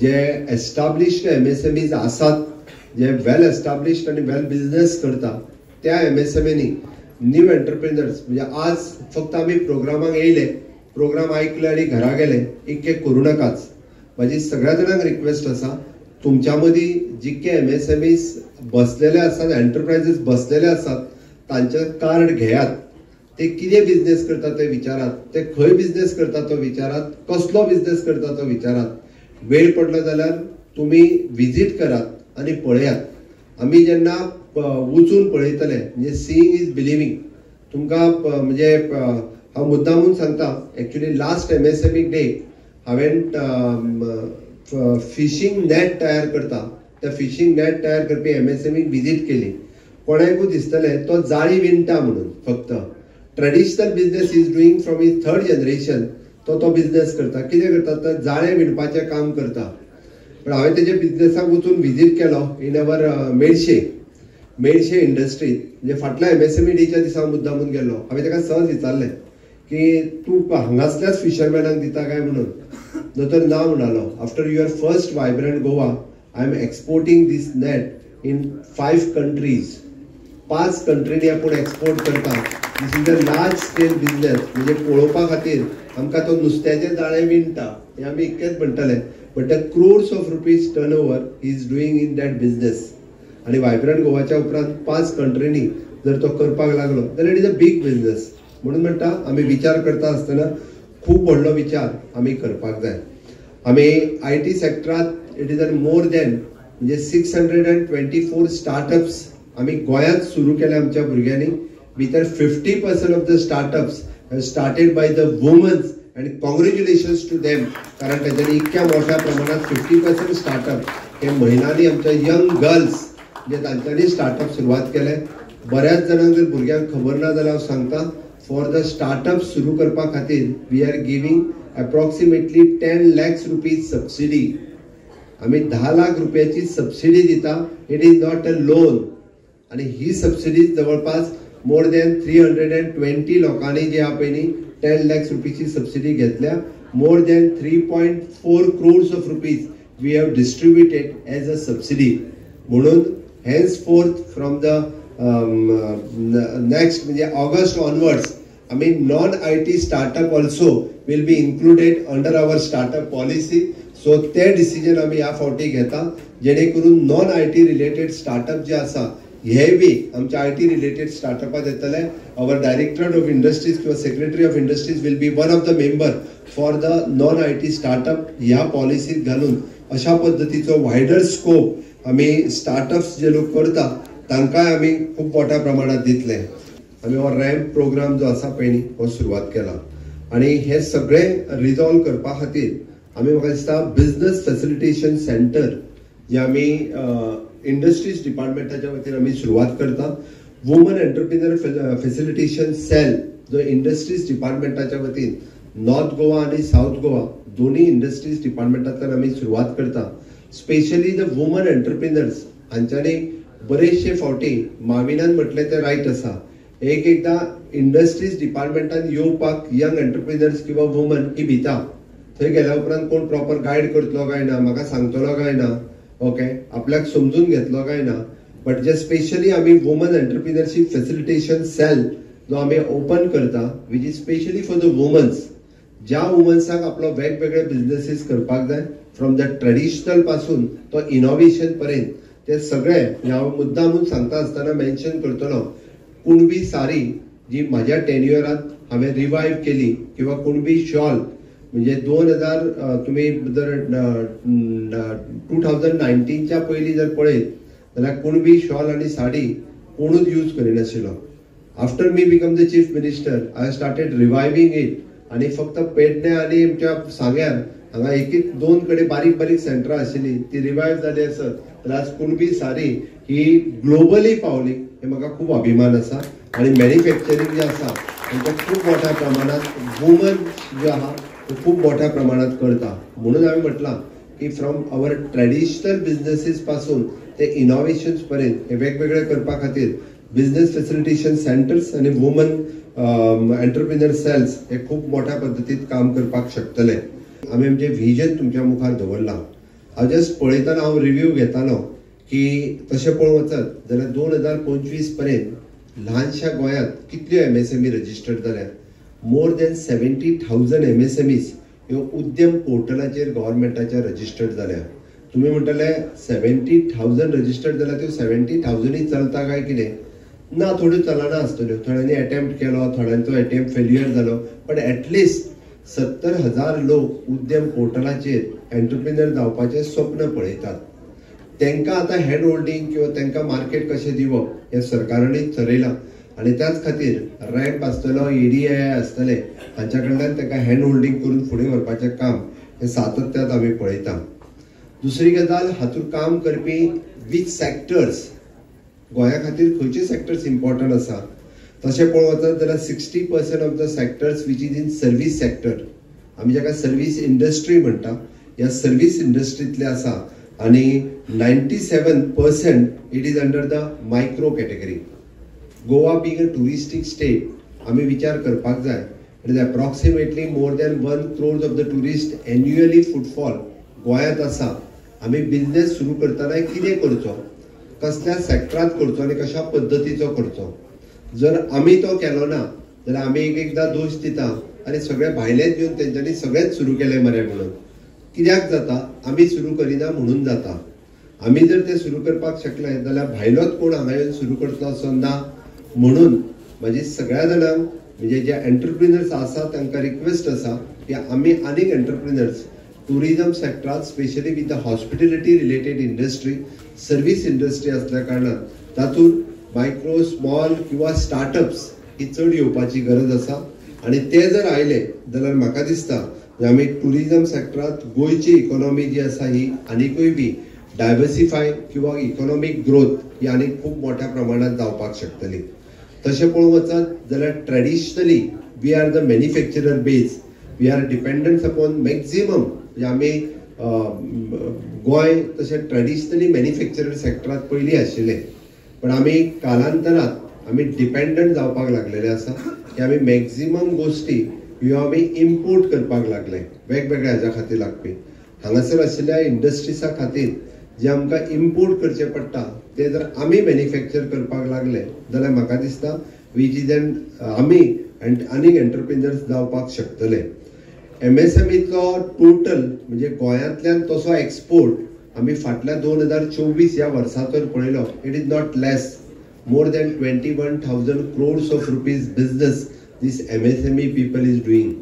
जे established MSMEs आसात, जे वेल established आनी वेल business करता त्या एमएसएमईनी न्यू एंटरप्रेनर्स, म्हणजे आज फक्त आमी प्रोग्रामाक येयले, प्रोग्राम आयकले आनी घरा गेले, इतके करूं नाकाच. म्हाजी सगळ्या जाणांक रिक्वेस्ट आसा, तुमच्या मदीं जितके एमएसएमईज बसलेले आसात, एंटरप्रायजीस बसलेले आसात, तांचे कार्ड घेयात, ते कितें बिजनेस करता ते विचारात, ते खंय बिजनेस करता तो विचारात, कसलो बिजनेस करता तो विचारात. वेळ पडलो जाल्यार तुमी विजीट करात आनी पळयात. आमी जेन्ना वचून पळयतले म्हणजे सीइंग is believing. तुमकां म्हणजे हांव मुद्दामून सांगता, एक्चुअली लास्ट एमएसएमई डे हांवें फिशींग नॅट तयार करता, त्या फिशींग नॅट तयार करपी एमएसएमई विजीट केली. कोणाकूय दिसतलें तो जाळी विणटा म्हणून, फक्त traditional business is doing from his third generation, तो तो बिजनेस करता. कितें करता तर जाळें विणपाचें काम करता. पण हांवें तेजे बिजनेसाक वचून विजीट केलो इन our Medse Medse इंडस्ट्रीत, म्हणजे फाटल्या एमएसएमई डेच्या दिसा मुद्दामून गेल्लो. हांवें ताका सहज विचारलें की तूं हांगासल्याच फिशरमॅनाक दिता काय म्हणून, नंतर ना म्हणालो. After your first Vibrant Goa I am exporting this net in 5 countries, 5 कंट्रीनी आपूण एक्सपोर्ट करता. This is a large scale business. म्हणजे पळोवपा खातीर आमकां तो नुस्त्याचें जाळें विणटा हें आमी इतकेंच म्हणटले, but the crores of rupees turn over is doing in that business. आनी वायब्रंट गोवाच्या उपरांत 5 कंट्रीनी जर तो करपाक लागलो जाल्यार it is a big business. म्हणून म्हणटा आमी विचार करता आसतना खूब व्हडलो विचार आमी करपाक जाय. आमी I T सेक्टरांत it is an more than म्हणजे 624 स्टार्टअप्स आमी गोंयांत सुरू केले आमच्या भुरग्यांनी. भितर 50% of the startups started by the womens and congratulations to them, कारण तांच्यांनी इतक्या मोठ्या प्रमाणात 50% स्टार्टअप हे महिलांनी, आमच्या यंग गर्ल्स म्हणजे तांच्यांनी स्टार्टअप सुरवात केले. बऱ्याच जाणांक जर भुरग्यांक खबर ना जाल्यार हांव सांगता, फॉर the startup सुरू करपा खातीर we are giving approximately 10 lakhs rupees subsidy. आमी 10 लाख रुपयाची सबसिडी दिता. It is not a loan. आनी ही सबसिडी जवळपास मोर दॅन 320 लोकांनी जे आहा पळय न्ही 10 लॅक्स रुपीची सबसिडी घेतल्या. More than 3.4 crores of rupees we have distributed as a subsidy. म्हणून हेन्सफोर्थ फ्रॉम the next म्हणजे ऑगस्ट ऑनवर्ड्स आमी non I T startup also will be included under our startup policy. So ते decision आमी ह्या फावटी घेता, जेणे करून non I T related startup जे आसा हे बी आमच्या I T related स्टार्टअपात येतले. Our directorate of industries किंवा secretary of industries will be one of the member for the non I T startup. ह्या पॉलिसीत घालून अशा पद्दतीचो वायडर स्कोप आमी स्टार्टअप्स जे लोक करता तांकांय आमी खूब मोठ्या प्रमाणात दितले. आमी हो रॅम्प प्रोग्राम जो आसा पळय न्ही हो सुरवात केला आनी हे सगळें रिजॉल्व करपा खातीर आमी म्हाका दिसता बिजनस फेसिलिटेशन सेंटर जे आमी इंडस्ट्रीज डिपार्टमेंटाच्या वतीन आमी सुरवात करता. वुमन एंटरप्रिनर फेसिलिटेशन सेल जो इंडस्ट्रीज डिपार्टमेंटाच्या वतीन नॉर्थ गोवा आनी सावथ गोवा दोन्ही इंडस्ट्रीज डिपार्टमेंटांतल्यान आमी सुरवात करता. स्पेशली the woman entrepreneurs हांच्यांनी बरेचशे फावटी माविनान म्हटलें तें रायट आसा, एक एकदां इंडस्ट्रीज डिपार्टमेंटान येवपाक यंग एंटरप्रिनर्स किंवा वुमन ही भिता. थंय गेल्या उपरांत कोण प्रॉपर गायड करतलो काय ना, म्हाका सांगतलो काय ना, ओके आपल्याक समजून घेतलो काय ना. बट जे स्पेशली आमी वुमन एंटरप्रिनरशीप फेसिलिटेशन सेल जो आमी ओपन करता which is specially for the womens, ज्या वुमन्साक आपलो वेगवेगळे बिजनेसीस करपाक जाय फ्रॉम the traditional पासून तो इनोवेशन पर्यंत, ते सगळे हांव मुद्दामून सांगता आसतना मेन्शन करतलो. कुणबी सारी जी म्हाज्या टेन्युअरांत हांवें रिवायव केली किंवा कुणबी शॉल म्हणजे 2000 तुमी जर 2019च्या पयलीं जर पळयत जाल्यार कुणबी शॉल आनी साडी कोणूच use करिनाशिल्लो. After me become the chief minister I started reviving it. आनी फक्त पेडणे आनी आमच्या सांग्यार हांगा एक दोन कडेन बारीक बारीक सेंटरां आशिल्ली ती रिवायव जाली आसत जाल्यार आज कुणबी सारी ही ग्लोबली पावली हे म्हाका खूब अभिमान आसा. आनी मॅन्युफॅक्चरींग जें आसा तांकां खूब मोठ्या प्रमाणांत वुमन जे आहा ते खूब मोठ्या प्रमाणांत करता. म्हणून हांवें म्हटलां की फ्रॉम our traditional businesses पासून ते इनोवेशन्स पर्यंत हे वेगवेगळे करपा खातीर बिजनेस फेसिलिटेशन सेंटर्स आनी वुमन एंटरप्रिनर सेल्स हे खूब मोठ्या पद्दतीत काम करपाक शकतले. आमी आमचें व्हिजन तुमच्या मुखार दवरलां. हांव जस्ट पळयतना हांव रिव्यू घेतालो की तशें पळोवंक वचत जाल्यार 2025 पर्यंत ल्हानशा गोंयांत कितल्यो एमएसएमई रजिस्टर्ड जाल्यात, मोर दॅन 70,000 एमएसएमईज ह्यो उद्यम पोर्टलाचेर गव्हर्मेंटाच्या रजिस्टर्ड जाल्या. तुमी म्हणटले 70,000 रजिस्टर्ड जाल्यार त्यो 70,000 चलता काय कितें? ना, थोड्यो चलना आसतल्यो, थोड्यांनी एटेम्प्ट केलो, थोड्यांचो एटेम्प्ट फेल्युअर जालो, पण एटलिस्ट 70,000 लोक उद्यम पोर्टलाचेर एंटरप्रिनर जावपाचें स्वप्न पळयतात. तांकां आतां हँड होल्डींग किंवा तांकां मार्केट कशें दिवप हें सरकारानूय थरयलां आनी त्याच खातीर रॅम्प आसतलो, EDI आसतले, हांच्या कडल्यान तांकां हँड होल्डींग करून फुडें व्हरपाचें काम हें सातत्यात आमी पळयता. दुसरी गजाल, हातूंत काम करपी वीच सॅक्टर्स, गोंया खातीर खंयचे सॅक्टर्स इम्पॉर्टंट आसा तशें पळोवंक वचत जाल्यार 60% of the sectors which is in service sector, आमी जाका सर्वीस इंडस्ट्री म्हणटा, ह्या सर्वीस इंडस्ट्रींतले आसा आनी 97% it is under the micro category. Goa being a touristic state, आमी विचार करपाक जाय it is approximately more than 1 crore of the tourist annually footfall गोंयांत आसा. आमी बिजनेस सुरू करतना कितें करचो, कसल्या सॅक्टरांत करचो आनी कशा पद्दतीचो करचो, जर आमी तो केलो ना जाल्यार आमी एक एकदां दोश दिता आनी सगळे भायलेच येवन तेंच्यांनी सगळेच सुरू केले मरे म्हणून. कित्याक जाता, आमी सुरू करिना म्हणून जाता. आमी जर ते सुरू करपाक शकले जाल्यार भायलोच कोण हांगा येवन सुरू करतलो असो ना. म्हणून म्हजी सगळ्या जाणांक म्हणजे जे एंटरप्रिनर्स आसा तांकां रिक्वेस्ट आसा की आमी आनीक एंटरप्रिनर्स टुरिजम सॅक्टरांत, specially with the hospitality related industry, service industry आसल्या कारणान तातूंत मायक्रो, स्मॉल किंवा स्टार्टअप्स ही चड येवपाची गरज आसा आनी ते जर आयले जाल्यार म्हाका दिसता आमी टुरिजम सॅक्टरांत गोंयची इकॉनॉमी जी आसा ही आनिकूय बी डायवर्सिफाय किंवा इकॉनॉमीक ग्रोथ ही आनीक खूब मोठ्या प्रमाणात जावपाक शकतली. तशें पळोवंक वचत जाल्यार traditionally we are the manufacturer base, we are dependent upon maximum, म्हणजे आमी गोंय तशें ट्रेडिशनली मॅन्युफॅक्चरर सॅक्टरांत पयलीं आशिल्लें, पण आमी कालांतरात आमी डिपेंडंट जावपाक लागलेले आसा की आमी मॅक्झिमम गोश्टी ह्यो आमी इम्पोर्ट करपाक लागले वेगवेगळ्या हाज्या खातीर लागपी. हांगासर आशिल्ल्या इंडस्ट्रिजा खातीर जे आमकां इम्पोर्ट करचें पडटा ते जर आमी मॅन्युफॅक्चर करपाक लागले जाल्यार म्हाका दिसता which is N आमी आनीक एंटरप्रिनर्स जावपाक शकतले. एमएसएमईचो टोटल म्हणजे गोंयांतल्यान तसो एक्सपोर्ट आमी फाटल्या 2024 ह्या वर्साचो पळयलो, it is not less, more than 21,000 crores of rupees business this MSME people is doing.